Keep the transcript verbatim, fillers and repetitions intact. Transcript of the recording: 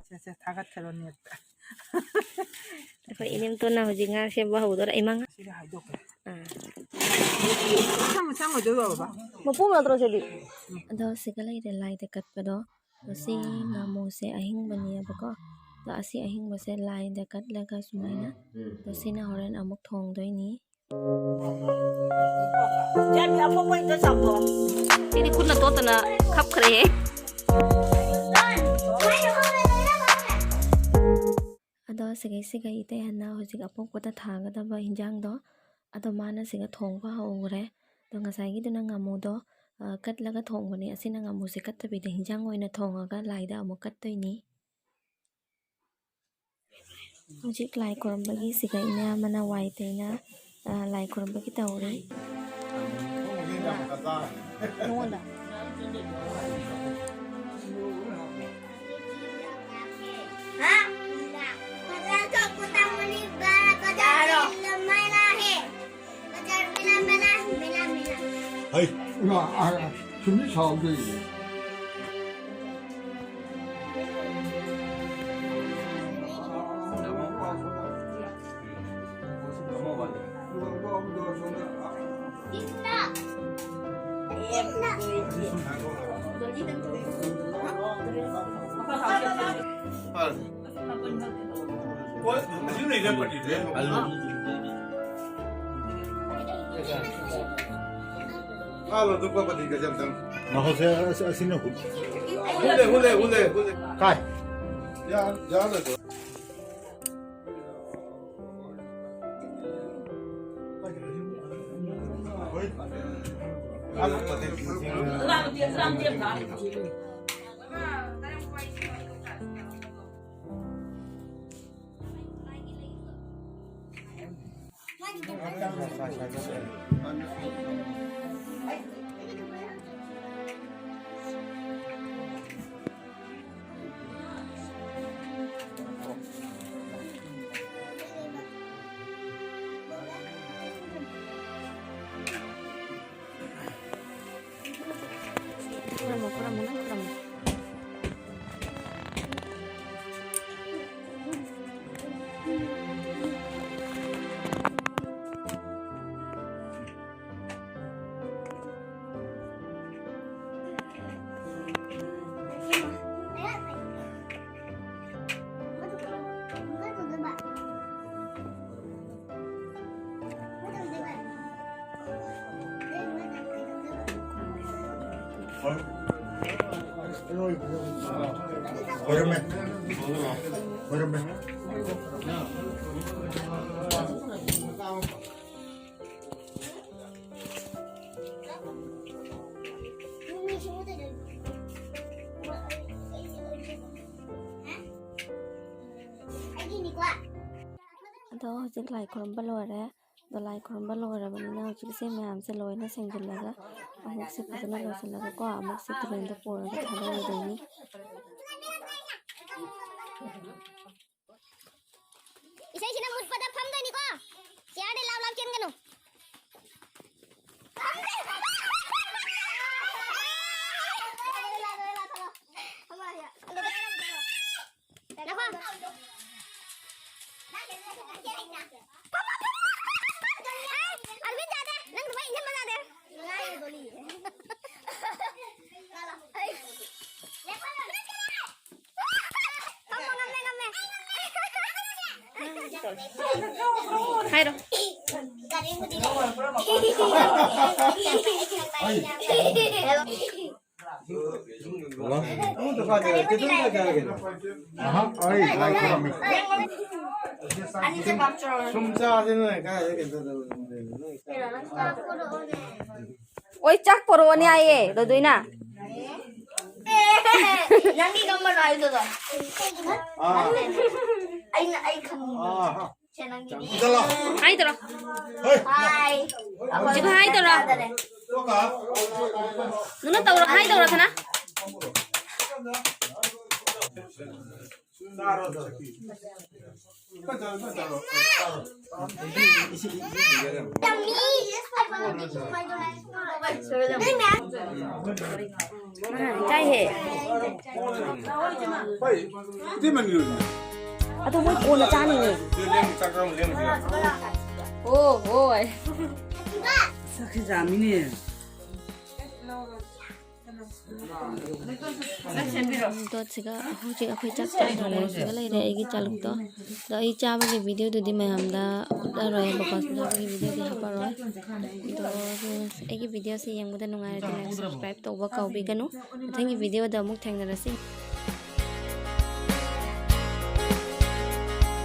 ꯁꯦ, ꯁꯦ, ꯊꯥꯒꯠꯈ꯭ꯔꯣ ꯅꯦꯠꯇ꯫ ꯑꯩꯈꯣꯏ ꯏꯅꯦꯝꯇꯣꯟꯅ ꯍꯧꯖꯤꯛ ꯉꯥ ꯁꯦꯝꯕ ꯍꯧꯗꯣꯔꯦ꯫ ꯏꯃꯥ ꯉꯥ-, ꯁꯤꯗ ꯍꯥꯏꯗꯣꯛꯈ꯭ꯔꯦ꯫ ꯑꯥ꯫ ꯃꯊꯪ, ꯃꯊꯪ ꯑꯣꯏꯗꯣꯏꯕ, ꯕꯕꯥ? ꯃꯄꯨꯝ ꯅꯠꯇ꯭ꯔꯣ ꯁꯤꯗꯤ? ꯑꯗꯣ ꯁꯤꯒ ꯂꯩꯔꯦ ꯂꯥꯏꯗ ꯀꯠꯄꯗꯣ꯫ ꯑꯗꯣ ꯁꯤ ꯉꯥꯃꯨꯁꯦ ꯑꯍꯤꯡꯕꯅꯦꯕꯀꯣ꯫ ꯑꯗꯣ ꯑꯁꯤ ꯑꯍꯤꯡꯕꯁꯦ ꯂꯥꯏꯗ ꯀꯠꯂꯒ ꯁꯨꯃꯥꯏꯅ, ꯑꯗꯣ ꯁꯤꯅ ꯍꯣꯔꯦꯟ ꯑꯃꯨꯛ ꯊꯣꯡꯗꯣꯏꯅꯤ꯫ ꯁꯤꯗꯤ ꯈꯨꯠꯅ ꯇꯣꯠꯇꯅ ꯈꯞꯈ꯭ꯔꯦꯍꯦ꯫ ꯑꯗꯣ ꯁꯤꯒꯩ ꯁꯤꯒꯩ ꯏꯇꯩ ꯍꯟꯅ ꯍꯧꯖꯤꯛ ꯑꯄꯣꯛꯄꯗ ꯊꯥꯒꯗꯕ ꯍꯤꯟꯖꯥꯡꯗꯣ, ꯑꯗꯣ ꯃꯥꯅ ꯁꯤꯒ ꯊꯣꯡꯕ ꯍꯧꯈ꯭ꯔꯦ꯫ ꯑꯗꯣ ꯉꯁꯥꯏꯒꯤꯗꯨꯅ ꯉꯥꯃꯨꯗꯣ, ꯑ, ꯀꯠꯂꯒ ꯊꯣꯡꯕꯅꯦ꯫ ꯑꯁꯤꯅ ꯉꯥꯃꯨꯁꯦ ꯀꯠꯇꯕꯤꯗ ꯍꯤꯟꯖꯥꯡ ꯑꯣꯏꯅ ꯊꯣꯡꯉꯒ ꯂꯥꯏꯗ ꯑꯃꯨꯛ ꯀꯠꯇꯣꯏꯅꯤ꯫ ꯍꯧꯖꯤꯛ ꯂꯥꯏ ꯈꯨꯔꯨꯝꯕꯒꯤ ꯁꯤꯒ ꯏꯅꯦ ꯑꯃꯅ ꯋꯥꯏ ꯇꯩꯅ, ꯑ, ꯂꯥꯏ ꯈꯨꯔꯨꯝꯕꯒꯤ ꯇꯧꯔꯤ꯫ ꯅꯉꯣꯟꯗ? ꯍꯩ꯫ ꯏꯃꯥ, ꯑ, ꯑ, ꯁꯨꯝꯗꯤ ꯁꯥꯎꯗꯣꯏꯅꯦ꯫ ꯃꯈꯣꯏꯁꯦ ꯑꯁꯤ-, ꯑꯁꯤꯅ ꯍꯨ-, ꯍꯨꯂꯦ, ꯍꯨꯂꯦ, ꯍꯨꯂꯦ, ꯍꯨꯂꯦ꯫ ꯀꯥꯏ? ꯌꯥ, ꯌꯥ, ꯂꯩ꯫ ꯈꯨꯔꯨꯝꯃꯣ, ꯈꯨꯔꯨꯝꯃꯣ, ꯅꯪ ꯈꯨꯔꯨꯝꯃꯣ꯫ ꯂꯣꯏꯔꯝꯃꯦ꯫ ꯂꯣꯏꯔꯝꯃꯦ꯫ ꯑꯗꯣ ꯍꯧꯖꯤꯛ ꯂꯥꯏ ꯈꯨꯔꯨꯝꯕ ꯂꯣꯏꯔꯦ꯫ ꯑꯗꯣ ꯂꯥꯏ ꯈꯨꯔꯨꯝꯕ ꯂꯣꯏꯔꯕꯅꯤꯅ ꯍꯧꯖꯤꯛꯁꯦ ꯃꯌꯥꯝꯁꯦ ꯂꯣꯏꯅ ꯁꯦꯡꯖꯤꯜꯂꯒ, ꯑꯃꯨꯛꯁꯦ ꯐꯖꯅ ꯂꯣꯏꯁꯤꯜꯂꯒꯀꯣ, ꯑꯃꯨꯛꯁꯦ ꯇꯨꯔꯦꯟꯗ ꯄꯨꯔꯒ ꯊꯥꯗꯔꯨꯗꯣꯏꯅꯤ꯫ ꯏꯁꯩꯁꯤꯅ ꯃꯨꯠꯄꯗ ꯐꯝꯗꯣꯏꯅꯤꯀꯣ꯫ ꯆꯤꯌꯔꯗꯤ ꯂꯥꯎ ꯂꯥꯎ ꯆꯦꯟꯒꯅꯨ꯫ ꯉꯥꯏꯈꯣ꯫ ꯑꯔꯕꯤꯟ ꯌꯥꯗꯦ꯫ ꯅꯪ ꯑꯗꯨꯃꯥꯏ ꯏꯟꯖꯟꯕ ꯌꯥꯗꯦ꯫ ꯐꯝꯃꯣ, ꯉꯝꯃꯦ, ꯉꯝꯃꯦ꯫ ꯍꯥꯏꯔꯣ꯫ ꯑꯍ, ꯑꯩ ꯂꯥꯏ ꯈꯨꯔꯝꯃꯤ꯫ ꯁꯨꯝ ꯆꯥꯁꯦ ꯅꯣꯏ ꯀꯥꯏꯗ ꯀꯩꯅꯣ ꯇꯧꯗꯣꯏꯅꯣ? ꯑꯣꯏ, ꯆꯥꯛ ꯄꯣꯔꯛꯑꯣꯅꯦ ꯍꯥꯏꯌꯦ, ꯂꯣꯏꯗꯣꯏꯅ꯫ ꯅꯪꯒꯤ ꯀꯝꯕꯅꯣ ꯍꯥꯏꯗꯨꯗꯣ? ꯑꯥ꯫ ꯑꯩꯅ, ꯑꯩ ꯈꯪꯉꯤ꯫ ꯑꯥ꯫ ꯁꯦ, ꯅꯪꯒꯤꯗꯤ꯫ ꯆꯠꯂꯣ꯫ ꯍꯥꯏ ꯇꯧꯔꯣ꯫ ꯍꯣꯏ꯫ ꯍꯥꯏ꯫ ꯍꯧꯖꯤꯛ ꯍꯥꯏ ꯇꯧꯔꯣ꯫ ꯅꯨꯅ ꯇꯧꯔꯣ, ꯍꯥꯏ ꯇꯧꯔꯣ, ꯁꯅꯥ꯫ ꯆꯥꯏꯍꯦ꯫ ꯑꯗꯣ ꯃꯣꯏ ꯀꯣꯟꯅ ꯆꯥꯅꯤꯅꯦ꯫ ꯑꯣ ꯍꯣꯏ꯫ ꯆꯥꯛꯁꯤ ꯆꯥꯃꯤꯅꯦ꯫ ꯗꯣꯠꯁꯤꯒ ꯍꯧꯖꯤꯛ ꯑꯩꯈꯣꯏ ꯆꯥꯛ ꯆꯥꯗꯣꯔꯦ꯫ ꯁꯤꯒ ꯂꯩꯔꯦ ꯑꯩꯒꯤ ꯆꯥꯂꯨꯛꯇꯣ꯫ ꯑꯗꯣ ꯑꯩ ꯆꯥꯕꯒꯤ ꯚꯤꯗꯤꯑꯣꯗꯨꯗꯤ ꯃꯌꯥꯝꯗ ꯎꯠꯂꯔꯣꯏꯕꯀꯣ, ꯆꯥꯕꯒꯤ ꯚꯤꯗꯤꯑꯣꯗꯤ ꯍꯥꯞꯄꯔꯣꯏ꯫ ꯑꯗꯣ ꯑꯩꯒꯤ ꯚꯤꯗꯤꯑꯣꯁꯦ ꯌꯦꯡꯕꯗ ꯅꯨꯡꯉꯥꯏꯔꯗꯤ like, subscribe ꯇꯧꯕ ꯀꯥꯎꯕꯤꯒꯅꯨ꯫ ꯃꯊꯪꯒꯤ ꯚꯤꯗꯤꯑꯣꯗ ꯑꯃꯨꯛ ꯊꯦꯡꯅꯔꯁꯤ꯫